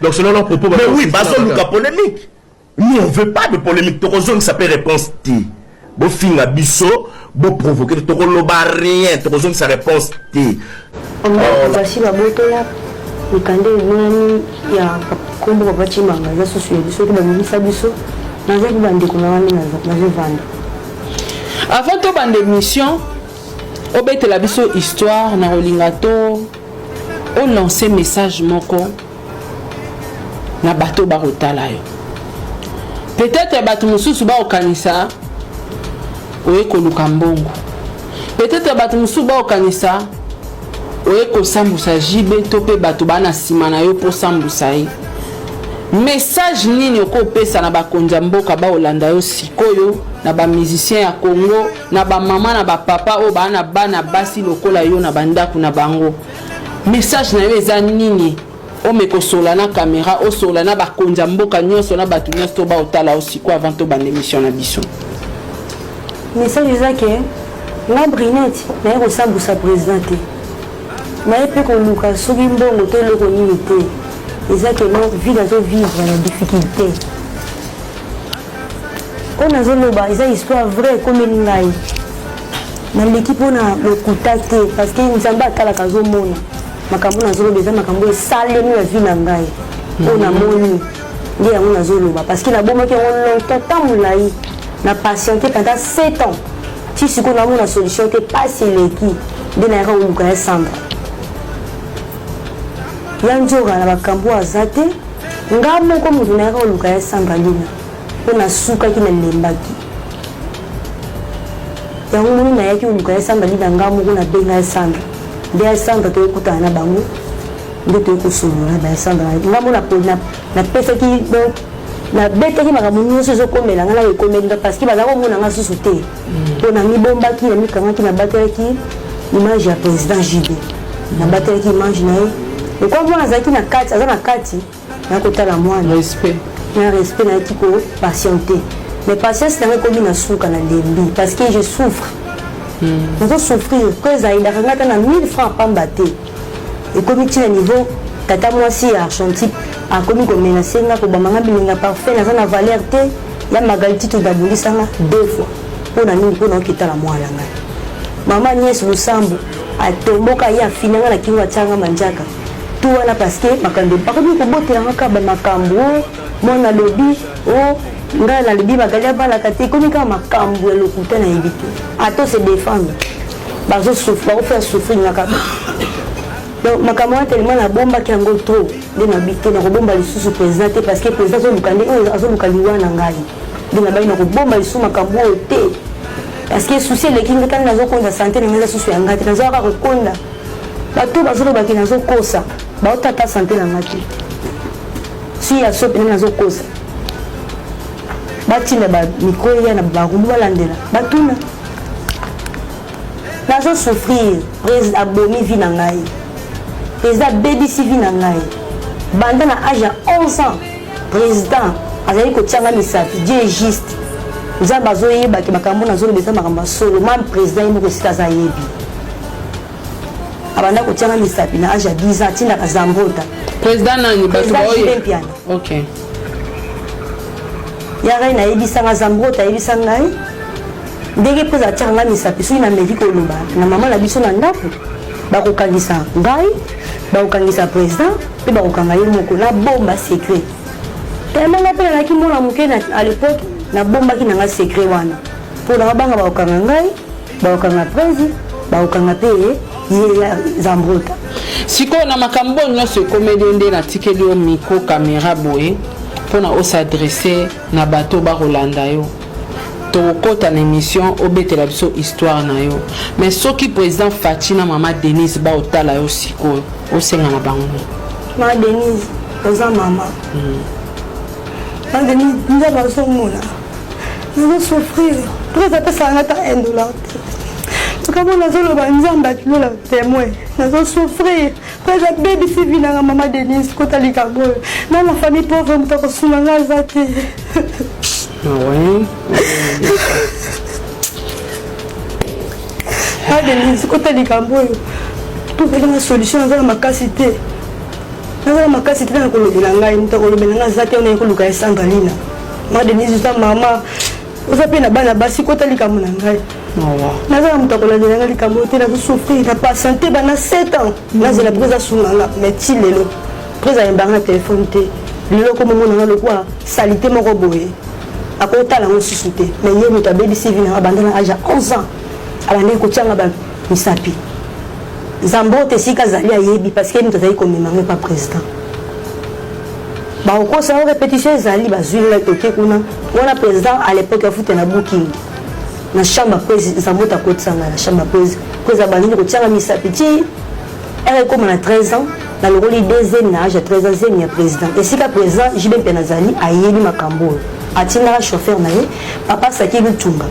Donc selon leur propos, mais oui, bazoluka polémique. Nous, on veut pas de polémique. Tokozongisa mpe réponse te. Bofinga biso, boprovoke, tokoloba rien, tokozongisa réponse te. Basi babotola mikanda emonani ya nkombo Papa Cimanga, eza susu ya biso te, babimisa biso. Nazaki bandeko na wana nazovanda. Avant tobanda émission, obetela biso histoire na kolinga to olance message moko na bato bakotala yo. Peut-être bato mosusu bakokanisa oye koluka mbongo, peut-être bato mosusu bakokanisa oye kosambusa JB to mpe bato baa na nsima na yo mpo sambusa ye. Message nini okopesa na bakonzi ya mboka baolanda yo sikoyo, na bamusicien ya Congo, na bamama na bapapa oyo baa na bana basi lokola yo na bandako na bango? Message na yo eza nini? Ome kosola na caméra, osola na bakonzi ya mboka nyonso, na bato nyonso to baotala yo sikoyo, avant tobanda émission na biso. Message eza ke nga Brinette naye kosambusa président te, naye mpe koluka soki mbongo to eloko nini te. Eza ke no vie nazovivre na difficulté oyo nazoloba eza histoire vraie ekomeli ngai. Naleki mpona lokuta te, parce que Nzambe atalaka, azomona makambo nazoloba eza makambo esalemi na vie na ngai oyo namoni, nde yango nazoloba, parce que nabomaki yango longtemps, temps molai na patiente pendant 7 ans. Ti sikoyo namona solution te, pasi eleki, nde nayaka koluka ya Sandra ya nzoka na bakambo aza te. Nga moko moto nayaka koluka ya Sandra Lina mpo nasukaki, nalembaki yango. Moni nayaki koluka ya Sandra Lina, nga moko nabenga ya Sandra, nde ya Sandra toyokutana na bango, nde toyei kosolola na ya Sandra. Nga mo napesaki, donc nabetaki makambo nyonso ezokomela nga na ekomeli nga, parce que baza komona nga susu te mpo namibombaki, namikangaki, nabatelaki image ya président JB, nabatelaki image na ye. Lokwa mwana azalaki na kati, aza na kati, nakotala mwana. Respect. Na respect, nayaki kopatiente, mais patience nanga ekomi na suka, nalembi, parce que je souffre, nazosouffrir po ezayindaka ngai ata na 1000 francs pamba te. Ekomi ntina niveau tata mwasi ya Argentique akomi komenacer nga, kobamba nga bilinga parfait, naza na valeur te. Ya Magali Tito dabundisanga deux fois. Mpo na nini? Mpo na oketala mwana ngai. Mama Agnès Lusambo atomboka, ye afinanga na kingo, atianga manjaka tu wana, parce que makambo bakomi kobotelanga kaka bamakambo o mwana alobi o ngai nalobi Magali abalaka te. Ekomi kaka makambo ya lokuta, nayebi te ato se défendre, bakofaire souffrir nga kaka. Donc makambo wana tellement nabombaki yango trop, nde nabi te, nakobomba lisusu président te, parce que président azoluka nde oyo azoluka liwa na ngai. Nde nabai nakobomba lisusu makambo oyo te, parce que souci eleki ngai. Tani nazokonda, santé na ngai eza susu ya ngai te, nazwaka kokonda. Bato bazolobaki nazokosa, baotata santé na ngai te. Si ya so pene nazokosa, batinda bamicro ya na barumbu, balandela, batuna. Nazosouffrir. Président abomi vie na ngai, président abebisi vie na ngai banda na age ya 11 ans. Président azali kotianga misapi. Dieu est juste, Nzambe azoyebaki makambo nazoloba eza makambo ya solo. Même président ye moko esika aza ayebi, abanda kotianga misapi na age ya 10 ans, atindaka Zambota. Président nani? Bato Président Mpiana. Ok. Ya ngai nayebisanga, Zambrota ayebisa ngai ndenge mpo atiaka ngai misapi. Soki nameki koloba na mama na biso na ndako, bakokangisa ngai, bakokangisa président mpe bakokanga ye moko. Nabomba secret tellement ngai mpe nazalaki mwana moke à l'époque. Nabombaki na ngai secret wana mpo na babanga bakokanga ngai, bakokanga prési, bakokanga mpe ye ya Zambrota. Sikoyo na makambo oyo nyonso ekomeli yo, nde natikeli yo micro, caméra boye mpona os'adresser na bato bakolanda yo. Tokokɔta na émission, obetela biso histoire na yo. Mais soki président Fatshi na mama Denise baotala yo sikoyo, osenga na bango? Mama Denise oza mama. Mama Denise, Nzambe azomona nazosouffrir. Prese apesaka nga ata 1 dollar te. Makambo nazoloba, Nzambe atilola témoin. Nazosouffrir, prese abebisi vie nanga. Mama Denise, kota likambo oyo na na famille pauvre, moto akosunga nga aza te. Ah ouais. Mama Denise, kota likambo oyo, topelinga solution. Naza na makasi te. Naza na makasi te na kolobela ngai, moto akolobela ngai aza te. Wana ye koluka ye Sandra Lina, ma Denise, oza mama, oza mpe na bana basi, kota likambo na ngai. Naza na moto akolandela ngai likambo te, nazosouffrir na patiente bana 7 ans, nazela mpo eza sunga nga. Mais ti lelo prese ayembanga na telefone te. Lelo komomona nga lokola saleté moko boye, akotala yango susu te. Mais ye moto abebisi vie nanga banda na age ya 11 ans, abandaki kotianga bamisapi. Zambote esika azali ayebi, parce que moto azali komema ngo epa président. Bakokosa yo, répétition ezali, bazwi ngai, toke kuna. Wana président à l'époque afuta na booking na chambre. Prese Zambote akotisa ngai na chambre. Prese, prese abandini kotianga misapi ti ere ekóma na 13 ans. Nalokoli deuxième na age ya 13 ans, zemi ya président. Esika président JB mpe nazali ayebi makambo oyo, atindaka chauffeur na ye, papa Saki Lutunga,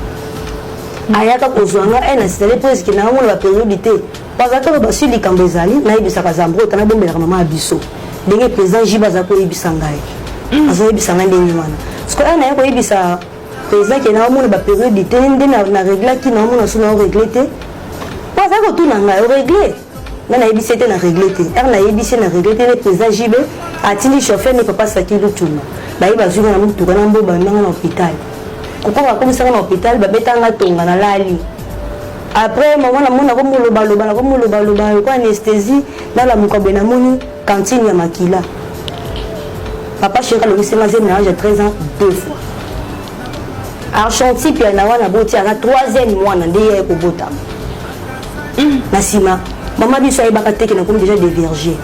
ayaka kozwa nga e na sitale presque naomona bapériode te. Bazalaki oyo basui likambo ezali, nayebisaka Zambrota, nabombelaka mama ya biso ndenge président JB aza koyebisa ngai, azoyebisa ngai ndenge wana. Sikoyo aya naye koyebisa président ke naomona bapériode te, nde na réglaki, naomona so nao régler te. Po azali kotuna ngai: orégler? Nga nayebisi ete na régler te. Ere nayebisi na régler te, nde président JB atindi chauffeur ne papa Saki Lutunga, baye bazwi nga na motuka na mboba nanga na hôpital. Kokoma bakomisanga na hôpital, babetanga tonga, nalali. Après mama namoni nakomolobaloba, nakomolobaloba lokola anesthésie. Nalamuka boye, namoni cantine ya makila. Papa chéri alongisinga zemi na age ya 13 ans deux fois. Argenti pia na wana boti aza troisième mwana nde ye kobotama. Na nsima mama biso ayebaka te ke nakomi déjà dévierge.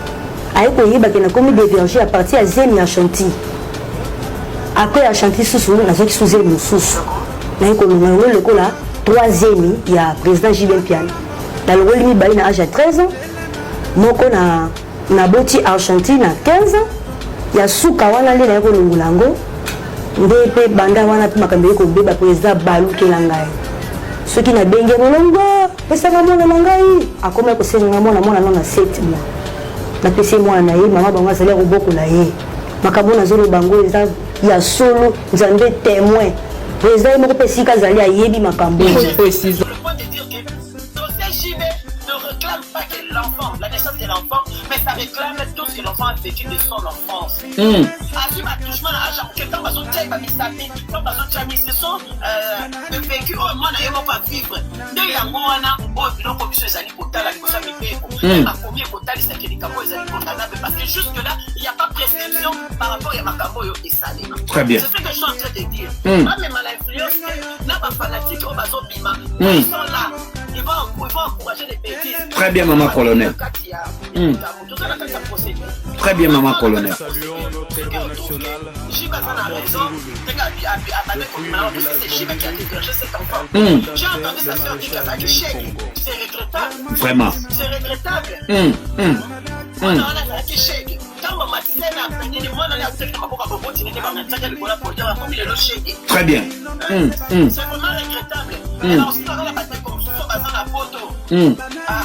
Aye koyeba ke nakomi dévierge à partir ya zemi ya Chanti. Après ya Chanti susu nazwaki su zemi mosusu, naye kolonga yango lokola troisième ya président JB Mpiana. Nalongoli mibale na age ya 13 ans, moko na naboti Argentine na 15 ans. Ya suka wana nde naye kolongola yango, nde mpe banda wana mpe makambo eye kobeba. Président balukela ngai, soki nabengi molongo, pesanga mwana na ngai. Akomi kosenga mwana, mwana no na 7 mois. Napesi ye mwana na ye, mama bango azali ya kobokola ye. Makambo nazoloba yango eza ya solo, Nzambe témoin. Président ye moko mpe esika azali ayebi makambo. Le point de dire que dossier JB ne réclame pas que l'enfant, la naissance de l'enfant, mais ça réclame tout ce que l'enfant a vécu de son enfance. Azwi batouchement na age ya moke, ntango bazotia ye bamisapi, ntango bazotia mi, ce sont le vécu oyo mwana ye moko avivre. Nde yango wana oyo biloko biso ezali kotala liboso ya mibeko, bakomi ekotalisaki likambo ezali condamnable, parce que jusque là il y a pas prescription par rapport ya makambo oyo esalema. Très bien. C'est ce que je suis en train de dire. Bamema la influence te na bafanatique oyo bazobima. Ils sont là, ils vont encourager les bêtises. Très bien, maman colonel. Kati ya toza na kati ya procédure. Très bien, maman colonel. Saluons notre héros national. JB aza na raison ndenge abande kobima na, parce que c'est JB qui a dévergé cet enfant. J'ai entendu sa sœur dire qu'azalaki chèque. C'est regrettable. Vraiment. C'est regrettable. Mwana wana azalaki chèque. Ntango bamatisa ye na nini, mwana ne azalaki na maboko ya boboti nini, bamatisaki likolo ya podium, akomi lelo chèque. Très bien. C'est vraiment regrettable. Alors aussi baza na bandeko mosusu baza na poto. Ah,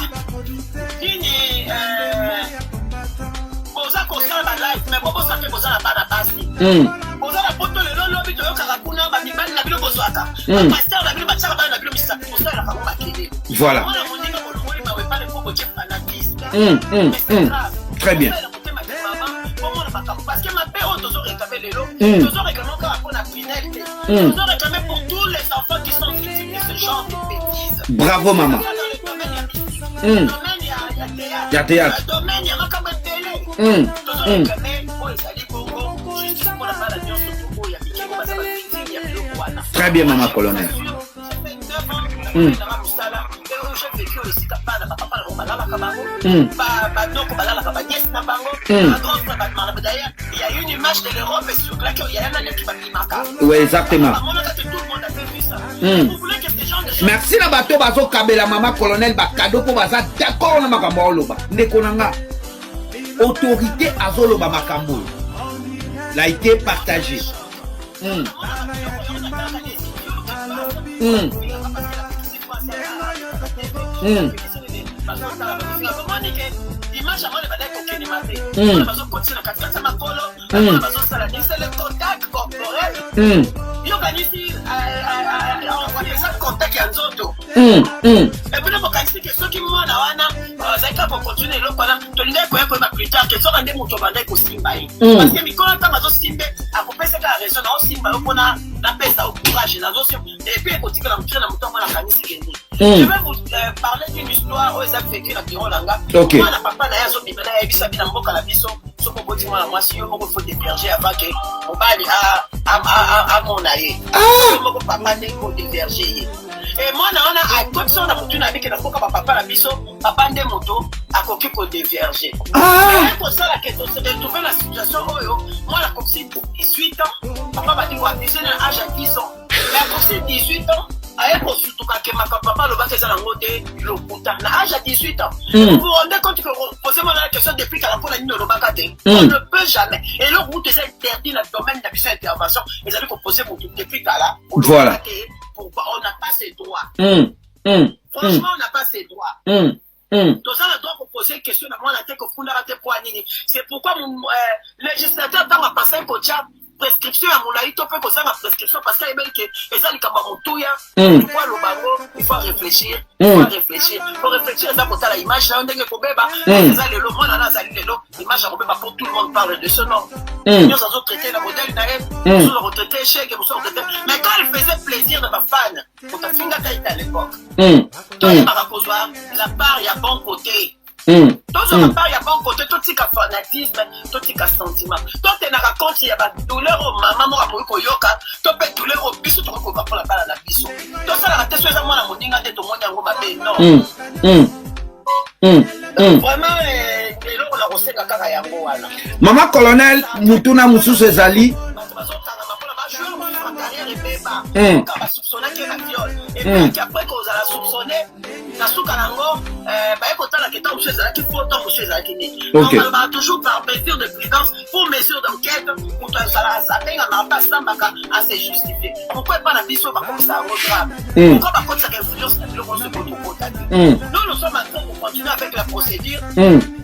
nini, boza kosala balive, mais bobosa mpe boza na bana basi. Boza na poto lelo, lobi toyokaka kuna bamibali na bino bozwaka, bapasteur na bino batiaka bana na bino misapi, bosalelaka bango makele. Mwana moninga bolongoli mawe pale mpo botie fanatisme. Mais c'est grave. Très bien. Bosalela motema te, mama, bomona makambo, parce que mabe oyo tozoréclame lelo, tozoréclame kaka mpona Pinel te, tozoréclame pour tous les enfants qui sont victimes de ce genre de bêtises. Bravo, maman. Dans le domaine ya mystique, domaine ya théâtre, Ya théâtre. Domaine ya makambo ebele, tozoréclame oyo ezali bongo justice mpona bana nyonso to oyo ya mike oyo baza bavictime ya biloko wana. Très bien, maman colonel. Nanga mosala oyo j'ai vécu, oyo esika bana bapapa na bango balalaka bango, banoko balalaka banièce na bango, bagrand frère. D'ailleurs, il y a une image de l'Europe sur laquelle il y a un année qui babimaka. Ouais, exactement. Bamonaka que tout le monde avait vu ça. Vous voulez que ces gens de choses Merci na bato bazokabela mama colonel bacadeau mpo baza d'accord na makambo aoloba. Ndeko na nga, autorité azoloba makambo oyo, like, partage. Image yango ebandaki kokendema te. Bazokotisa na katikati ya makolo, bazosala, c'est le contact corporel. Yokanisi eza contact ya nzoto. Ebino bokanisi ke soki mwana wana Azalaki kaka kocontinue eloko wana. Tolingaki koya koyeba plus tard ke soka nde moto abandaki kosimba ye, parce que mikolo ntango azosimbe, akopesa kaka raison: naosimba yo mpona napesa yo courage, nazosimba, et puis ekotikala motu na moto yango. Nakanisi kende, je vais vous parler d'une histoire oyo eza vécu na bureau na nga. Mwana, papa na ye azobima na yebisa bi na mboka na biso, soki oboti mwana mwasi, yo moko faut dévierger avant ke mobali amona ye. Yo moko papa nde kodévierger ye. E mwana wana akoti so na motu na bike na mboka bapapa na biso, papa nde moto akoki kodévierger. Kosala ke tose retrouve na situation oyo mwana akokisi 18 ans, papa bandi koabuse na age ya 10 ans, mais akokisi 18 ans, aye kosutuka ke makambo papa alobaki eza nango te, lokuta, na age ya 18 ans. Vous vous rendez compte que poser moi la question depuis kala, mpona nini olobaka te? On ne peut jamais. Eloko kutu eza interdit na domaine na biso intervention ezali kopose motu depuis kala olobaka te. Pourquoi? On n'a pas ces droits. Franchement, on n'a pas ces droits. Toza na droit kopose question na mwana te, kofundaka te. Mpo ya nini? C'est pourquoi législateur, ntango apasaki kotia prescription ya molai to mpe kozanga prescription, parce que ayebeli ke eza likambo ya motuya. Po aloba yango, il faut réfléchir, il faut réfléchir. Faut réfléchir, eza kotala image na yo ndenge kobeba. Eza lelo, mwana na azali lelo, image ya kobeba, pour tout le monde parle de ce nom. Nyonso azotraite na modèle na ye, mosusu akotraite échec, mosusu akotraite. Mais quand il faisait plaisir na bafan, moto afingaka ete à l'époque. Toyebaka kozwa la part ya bon côté. Tozwaka part ya bon côté, totika fanatisme, totika sentiment, totenaka compte ya badouleur oyo mama moko akoki koyoka, to mpe douleur oyo biso tokoki koyoka mpona bana na biso. Tosalaka te so eza mwana moninga nde tomoni yango mabe, non. Vraiment, eloko na kosenga kaka yango wana. Mama colonel, mutuna mosusu ezali. Bato bazokangama mpona bajoueur mosusu, bacarrière ebeba. Kaka basoupçonnaki na viol, et puis après kozala soupçonné, na suka nango baye kotala ke ntango mosusu ezalaki faux, ntango mosusu ezalaki nini. Donc balobaka toujours par mesure de prudence, pour mesure d'enquête, moto azalaka, abengamaka mpe asambaka, ase justifie. Pourquoi epa na biso bakomisa yango grave? Pourquoi bakotisaka influence na biloko nyonso ekotokota te? Nous, nous sommes en train de continuer avec la procédure.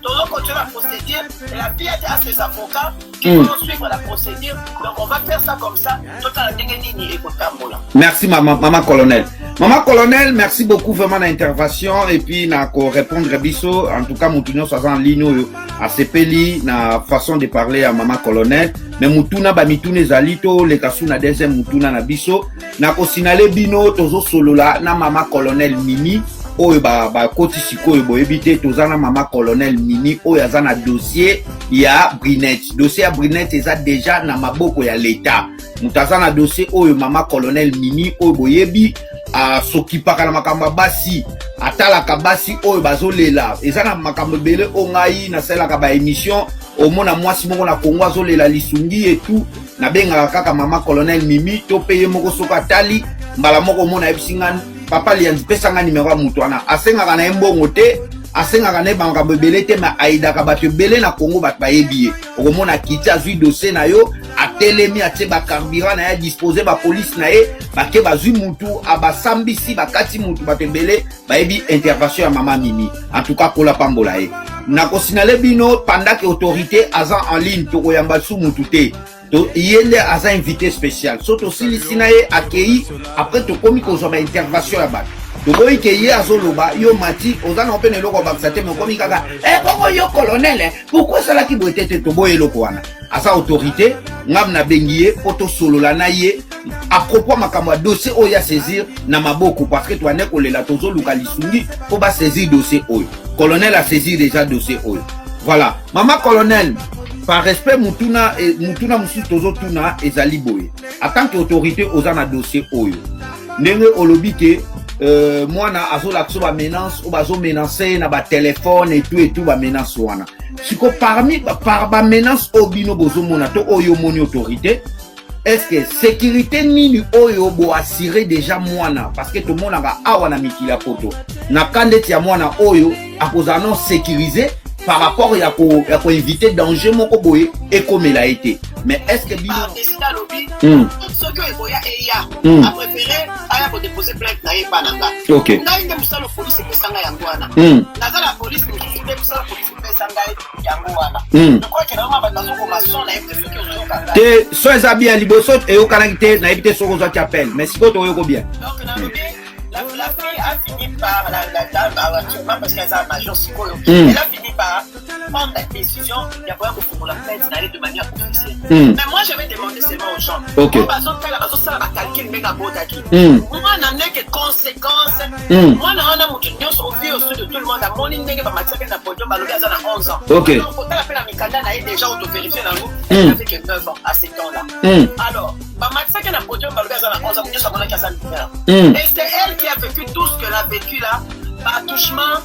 Tozo continuer la procédure et la fille a ses avocats qui vont suivre la procédure. Donc on va faire ça comme ça, totala ndenge nini ekotambola. Merci, mama, mama colonel. Mama colonel, merci beaucoup vraiment na intervention et puis na ko répondre biso. En tout cas, mutu nyonso aza en ligne oyo asepeli na façon de parler ya mama colonel. Mais mutuna, ba mituna ezali, toleka su na deuxième mutuna na biso. Na kosignaler bino, tozosolola na mama colonel Mimi oyo bakoti sikoyo, boyebi te, toza na mama colonel Mimi oyo aza na dossier ya Brinet. Dossier ya Brinet eza déjà na maboko ya l'État. Moto aza na dossier oyo, mama colonel Mimi oyo boyebi, asokipaka na makambo ya basi, atalaka basi oyo bazolela. Eza na makambo ebele oyo ngai nasalelaka baémission. Omona mwasi moko na Kongo azolela lisungi etu, nabengaka kaka mama colonel Mimi to mpe ye moko. Soki atali mbala moko, omona ayebisi nga: "Papa Lianzi, pesanga nimero ya moto wana." Asengaka na ye mbongo te, asengaka na ye makambo ebele te, me ayidaka bato ebele na Kongo, bato bayebi ye. Okomona akiti, azwi dossier na yo, atelemi, atie bacarburant na ye, adispose bapolice na ye, bake bazwi mutu, abasambisi, bakati mutu. Bato ebele bayebi intervention ya mama Mimi. En tout cas, kola pambola ye. Nakosignaler bino, pendant que autorité aza en ligne, tokoyamba su mutu te. Ye nde aza invité spécial. So tosilisi na ye, akei, après tokomi kozwa baintervention ya bato. Toboyi ke ye azoloba, yo mati, oza na mpe na eloko obakisa te, me okomi kaka bongo yo colonel, pourquoi esalaki boye te? Te, toboyi eloko wana. Aza autorité, ngam nabengi ye mpo tosolola na ye à propos makambo ya dossier oyo ya saisir na maboko, parce que toande kolela, tozoluka lisungi mpo basaisir dossier oyo. Colonel asaisir déjà dossier oyo. Voilà, mama colonel, par respect, mutuna, mutuna mosusu tozotuna ezali boye: en tant que autorité, oza na dossier oyo, ndenge olobi ke mwana azolakisa bamenace oyo bazomenace na batelefone etu etu, bamenace wana siko, parmi par bamenace oyo bino bozomona to oyo omoni, autorité, est-ce que sécurité nini oyo boassure déjà mwana? Parce que tomonaka awa na mikili ya poto, na ka ndeti ya mwana oyo, akozala non sécurisé par rapport ya koéviter danger moko boye ekomela ye te. Mais est ce que bino Alobi soki oyo ekoya eya, apréféré aya kodépose plainte na ye epa na nga. Ngai nde mosala polise epesa ngai yango wana. Naza na polise mosusu te, mosala polise epesa ngai yango wana. Lokola nango bato bazokoma son, nayebi te soki ozoyoka ngai. Te, so eza bien. Liboso eyokanaki te, nayebi te soki ozwaki appel, mais sikoyo toyoko bien. Donc nalobi La, la fille a fini par, la, la dame, actuellement, parce qu'elle a major sikoyo, elle a fini par prendre la décision ya koya kofungola plainte na ye de manière officielle. Mais moi, je vais demander seulement aux gens. Ok. Oyo bazotala, bazosala bacalcul ndenge abotaki. Mwana ndenge conséquence. Mwana wana moto nyonso au vu au-dessus de tout le monde amoni ndenge bamatisaki na podium, balobi aza na 11 ans. Donc kotala mpe na mikanda na ye déjà, otovérifie nango, elle avait que 9 ans à ce temps là. Alors bamatisaki na podium, balobi aza na 11 ans, nyonso amonaki aza mineur. Et c'est elle qui a vécu tout ce qu'elle a vécu là, attouchement,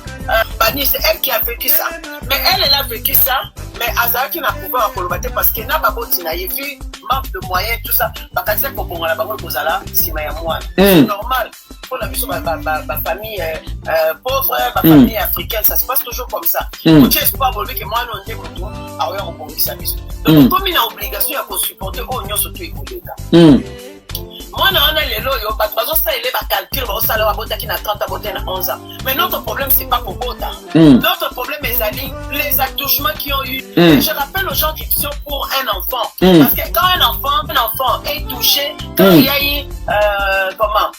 bani, c'est elle qui a vécu ça. Mais elle, elle a vécu ça, mais azalaki na pouvoir ya koloba te parce que na baboti na ye, vu manque de moyens, tout ça, bakanisa kobonga na bango ekozala nsima ya mwana. C'est normal mpona biso bafamille pauvre, bafamille africaine, ça se passe toujours comme ça. Otie espoir, bolobi ke mwana oyo nde motu aoya kobongisa biso. Donc komi na obligation ya kosupporter oyo nyonso to ekoleka. Mwana wana lelo oyo bato bazosalela bacalcul, bazosala oyo abotaki na 30, abotaki na 11 ans. Mais notre problème, c'est pas kobota. Notre problème ezali les attouchements qui ont eu. Et je rappelle aux gens qui sont pour un enfant, parce que quand un enfant est touché, quand il y a eu comment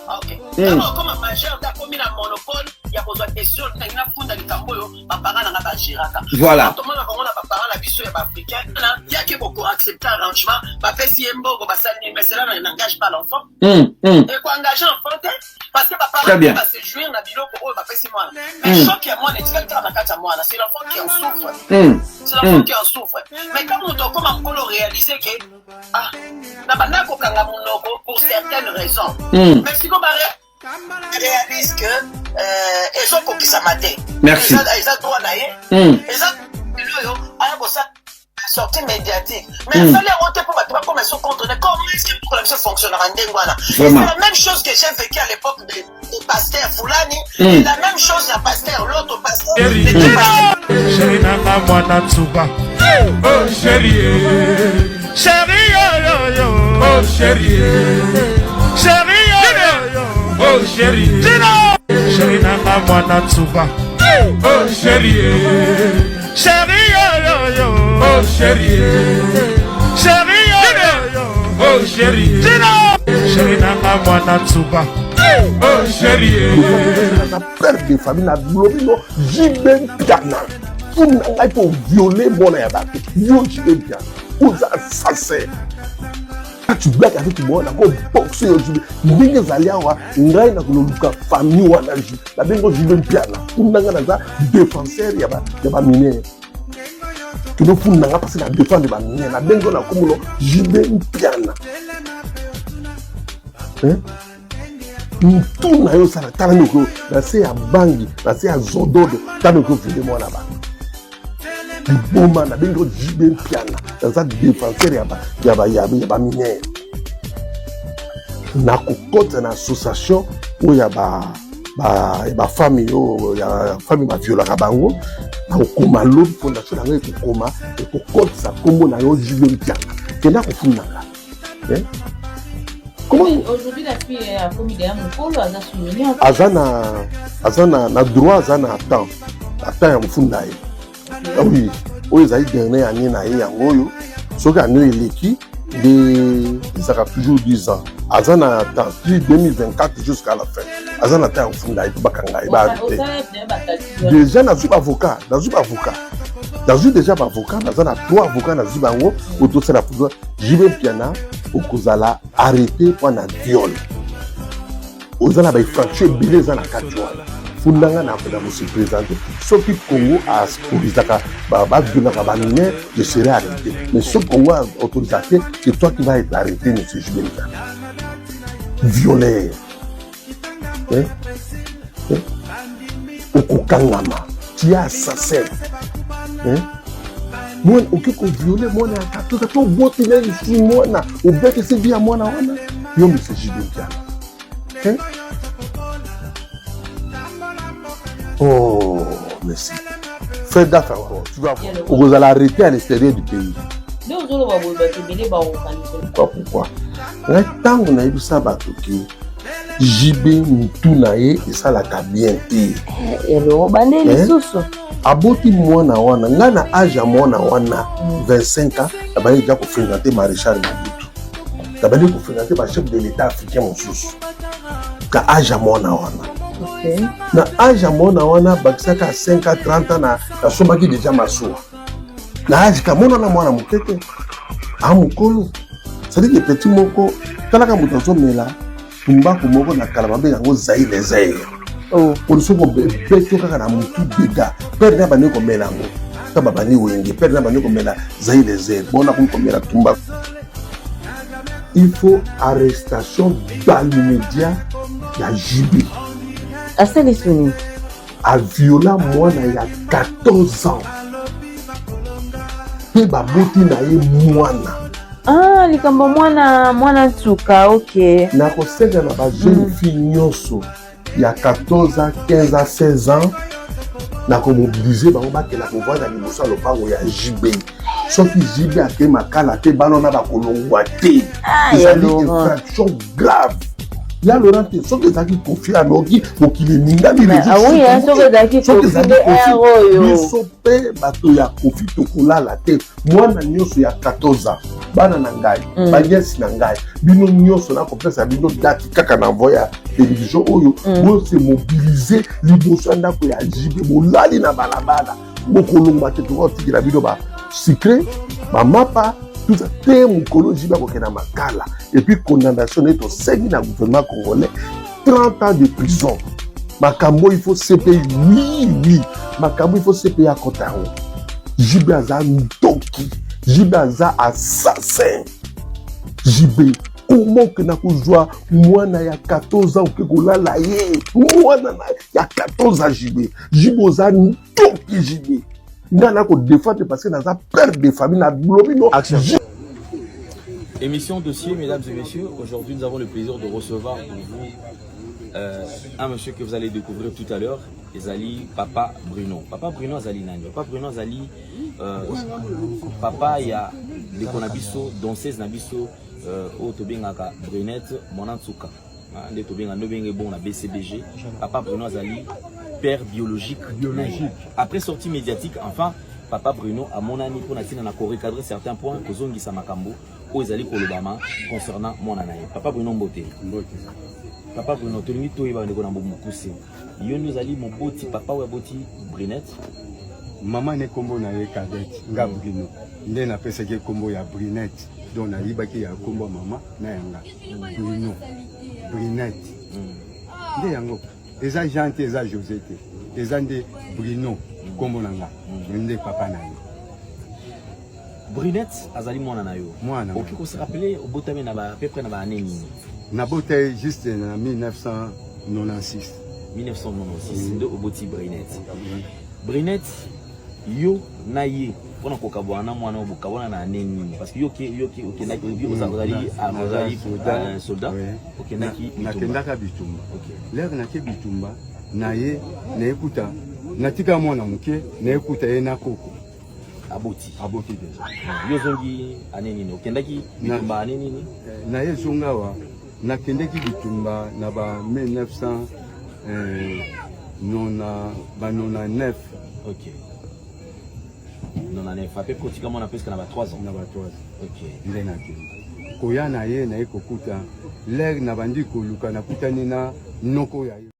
Ok. Ntango okoma majeur nde akomi na monopole ya kozwa décision: ndenge nafunda likambo oyo, baparent nanga bagéraka. Tomona bango na baparent na biso ya baafricain na yaki boko accepte arrangement, bapesi ye mbongo, basali nini, mais cela n'engage pas l'enfant. Ekoengage enfant te parce que Très bien. baparent base jouir na biloko oyo bapesi mwana, mais choc ya mwana etikali kaka na kati ya mwana. C'est l'enfant qui en souffre. C'est l'enfant qui en souffre. Mais quand moto okoma mokolo, réaliser ke ah, na banda kokanga monoko pour certaines raisons, mais sikoyo réalise que ezokokisama te. Merci. Eza droit na ye. Eza oyo aya kosala sortie médiatique, mais asali yango te mpo bato bakoma so contre. Comment est-ce que mokolo biso fonctionnera ndenge wana? C'est la même chose que j'ai vécu à l'époque de pasteur Fulani. La même chose ya pasteur, l'autre pasteur, les deux pasteurs. Chéri nanga mwana nsuka, oh chéri, chéri yoyoyo, oh chéri, chéri yoyoyo, oh chéri, chéri nanga mwana nsuka, oh chéri, chéri yoyoyo, oh chéri, chéri yoyoyo, oh chéri, chéri nanga mwana nsuka, oh chéri. Naza père de famille, nalobi no JB Mpiana, funi na ngai mpo viole mwana ya bato. Yo JB Mpiana, oza assassin. Tu blagues avec moi, nakoboxe yo. JB, ndenge ezali awa, ngai nakololuka famille wana. JB, nabengo JB Mpiana, funi na ngai, naza défenseur ya bamineur. Kino funi na ngai parce na défendre bamineur. Nabengo na komona JB Mpiana, hein? Mutu na yo osala, tala ndeko, na se ya bangi, na se ya zododo, tala ndeko, ovele mwana bato, liboma. Nabengi yo JB Mpiana, naza défenseur ya bamineur. Nakokɔta na association oyo ya bafamille oyo ya famille baviolaka bango. Nakokoma lobi fondation na ngai, ekokoma, ekokɔtisa nkombo na yo JB Mpiana. Kenda kofundanga, eh? Comment? Aujourd'hui, la fille akomi deya mokolo, aza souvenir. Aza na droit, aza na temps, temps ya kofunda ye. Ah oui, oyo ezali dernier année na ye yango oyo. Soki année oyo eleki nde ezalaka toujours 10 ans. Aza na temps ti 2024, jusqu'à la fin aza na temps ya kofunda ye mpo bakanga ye, baarrêter. Déjà nazwi baavocat, nazwi baavocat, nazwi déjà baavocat, naza na trois avocat, nazwi bango oyo tosala pouvoir. JB Mpiana, okozala arrêté mpo na viol. Oza na bainfraction ebele eza na kati wana. Fundanga na kose présenter. Soki Congo autorisaka baviolaka bamineur, je serai arrêté, mais soki Congo autorisa te, c'est toi qui vas être arrêté, monsieur JB Mpiana, violeur, hein? Hein? Okokangama, tu es assassin, hein? Mwana okoki koviole mwana ya 14 to oboti na lisusu mwana, obetisi vie ya mwana wana, yo monsieur JB Mpiana, hein? Oh merci, fais gaffe encore, tu vas voir, okozala arrêté à l'extérieur du pays. Nde ozoloba boye, bato ebele bakokanisa. Pourquoi? Pourquoi ngai ntango nayebisa bato ke JB mutu na ye esalaka bien te? Eloko bande lisusu. Aboti mwana wana, ngai na age ya mwana wana, 25 ans, nabandi deja kofréquente maréchal Mobutu. Nabandi kofréquente bachef de l'État africain mosusu na age ya mwana wana. Na age ya mwana wana, bakisaka 5 à 30 ans, na nasombaki déjà masuwa na age ka mwana wana. Mwana moke te, a mokolo, c'est-à-dire que petit moko talaka moto azomela tumbaku moko na kala, babenga yango Zaire Zaire. Oh. Poni soki obeti kaka na motu dega. Pere na bandi komela yango ta babandi wenge, pere na bandi komela Zaire Zaire, bona komi komela tumbaku. Il faut arrestation dans l'immédiat ya JB. Asali soni. Aviola mwana ya 14 ans mpe baboti na ye mwana. Ah, likambo mwana, mwana nsuka, ok. Nakosenga na bajeune fille nyonso ya 14 ans, 15 ans, 16 ans, nakomobilize bango bakenda kovanda liboso ya lopango ya JB. Soki JB ake makala te, bana wana bakolongwa te. Ah, ya Ezali Laurent. infraction grave ya Laurent te. Soki ezalaki Kofi, anoki mokili eningami. Mais, ah oui, hein, soki ezalaki Soki Kofi ezalaki nde Kofi, aire oyo. Biso mpe bato ya Kofi tokolala te. Mwana nyonso ya 14 ans, bana na ngai, banièces na ngai, bino nyonso, nakopesa bino date kaka na voie ya télévision oyo. Bose mobilize liboso ya ndako ya JB, bolali na balabala, bokolongwa te. Tokotikela bino basucre, bamapa, tout ça te. Mokolo JB akokenda makala et puis condamnation nde tosengi na gouvernement congolais, 30 ans de prison. Makambo il faut CPI, oui, makambo il faut CPI akota yango. JB aza ndoki, JB aza assassin. JB, comment okenda kozwa mwana ya 14 ans, oke kolala ye, mwana ya 14 ans? JB, JB oza ndoki. JB, ngai nakodefendre parce que naza père de famille, nalobi no. Action. Émission dossier, mesdames et messieurs. Aujourd'hui, nous avons le plaisir de recevoir pour vous un monsieur que vous allez découvrir tout à l'heure. Ezali Papa Bruno. Papa Bruno azali nani? Papa Bruno azali papa ya ndeko na biso, danseuse na biso oyo tobengaka Brunette Mwana Nsuka. Ah, nde tobenga, nde obenge bon na BCBG. Papa Bruno azali père biologique. Biologique. Après sortie médiatique, enfin, Papa Bruno amonani mpona ntina na korecadrer certains points, kozongisa makambo oyo ezali kolobama concernant mwana na ye. Papa Bruno, mbote. Mbote. Papa Bruno, tolingi toyeba, ndeko na mokuse, yo nde ozali moboti, papa oyo aboti Brunette? Mama ne nkombo na ye Cadette, nga Bruno nde napesaki ye nkombo ya Brunette. Donc nayibaki ya nkombo ya mama na yanga, Bruno, Brunette nde yango. Eza Jean te, eza José te, eza nde Bruno nkombo na nga, nde papa na ye. Brunette azali mwana na yo? Mwana. Okoki kose rappeler obotami na ba peu près na baannée nini? Nabota ye juste na 1996. 1996 nde oboti Brunette. Brunette, yo na ye mpona kokabwana na mwana oyo, bokabwana na année nini? Parce que yo okendaki, ozali ozali soldat, okendaki bitumba. Nakendaka bitumba. L'heure nake bitumba na ye, nayekuta natika mwana moke, nayekuta ye na koko. Aboti? Aboti déjà. Yo ozongi année nini? Okendaki bitumba année nini? Na ye zonga awa, nakendeki bitumba na ba 1900 nona ba 99. Ok, 99, à peu près otika mwana presque na ba 3 ans. Na ba 3 ans. Nde nakende koya na ye, naye kokuta l'heure na bandi koluka, nakutani na noko ya ye.